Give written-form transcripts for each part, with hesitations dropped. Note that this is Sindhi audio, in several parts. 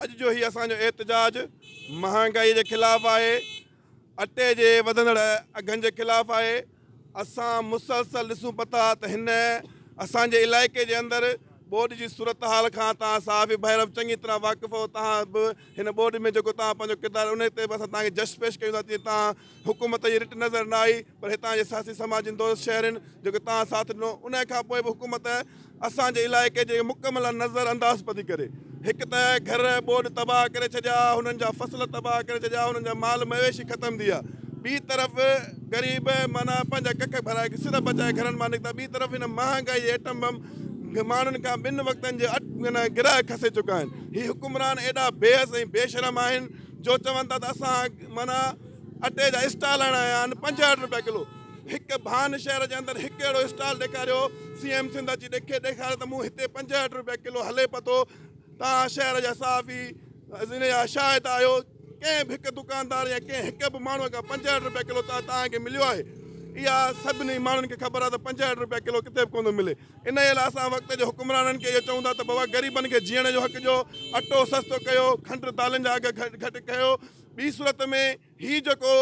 اڄ جو هي اسان جو احتجاج مهانگائي جي خلاف آهي، اٽي جي وڌندڙ اگهن جي خلاف آهي. اسان مسلسل ڏسون پيا ٿا ته هن اسان جي علائقي جي اندر ٻوڏ جي صورتحال کان توهان صحافي ڀائر به چڱي طرح واقف آهيو. توهان به هن ٻوڏ ۾ جيڪو توهان پنهنجو ڪردار ان تي به اسان توهان کي جس پيش ڪيون ٿا، جيئن توهان حڪومت جي رٽ نظر نه آئي پر هتان جي سياسي سماجي دوست شهرين جيڪو توهان ساٿ ڏنو، ان کان پوء به حڪومت اسان جي علائقي جي مڪمل نظر انداز پئي ڪري. هڪ ته گهر ٻوڏ تباهه ڪري ڇڏيا، هنن جا فصل تباهه ڪري ڇڏيا، هنن جا مال مويشي ختم ٿي ويا. ٻي طرف غريب معنيٰ پنهنجا ڪک ڀرائي سر بچائي گهرن مان نڪتا. ٻي طرف هن مهانگائي جي ايٽم بم ماڻهن کان ٻن وقتن جي گرهه کسي چڪا آهن. هي حڪمران ايڏا بي حس ۽ بي شرم آهن جو چون ٿا ته اسان معنيٰ اٽي جا اسٽال هڻايا آهن 65 روپيا ڪلو. هڪ ڀان شهر جي اندر هڪ اهڙو اسٽال ڏيکاريو، سي ايم سنڌ اچي ڏيکي ڏيکاري ته مون هتي 65 روپيا ڪلو هلي پتو. توهان شهر جا صحافي ان جا شاهد آهيو، ڪنهن به هڪ دڪاندار يا ڪنهن هڪ به ماڻهوء کان 65 روپيا ڪلو توهان کي مليو آهي؟ اها سڀني ماڻهن کي خبر آهي ته 65 روپيا ڪلو ڪٿي به ڪونه ٿو ملي. انهيء لاء اسان وقت جي حڪمرانن کي اهو چئون ٿا ته بابا غريبن کي جيئڻ جو حق ڏيو، اٽو سستو ڪيو، کنڊ دالين جا اگهه گهٽ ڪيو. ٻي صورت ۾ هي جيڪو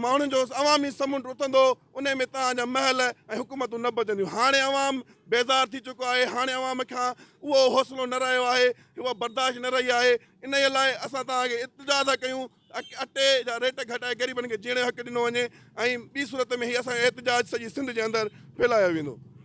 ماڻهن جو عوامي سمنڊ اٿندو انهي ۾ توهان جا محل ۽ حڪومتون نه بچنديون. هاڻي عوام بيزار ٿي چڪو آهي، هاڻي عوام کان اهو حوصلو نه رهيو آهي، اها برداشت نه رهي آهي. انهيء لاء اسان توهان کي التجا ٿا ڪيون ته اٽي جا ريٽ گهٽائي غريبن کي جيئڻ جو حق ڏنو وڃي ۽ ٻي صورت ۾ هي اسان جو احتجاج سڄي سنڌ جي اندر ڦهلايو ويندو.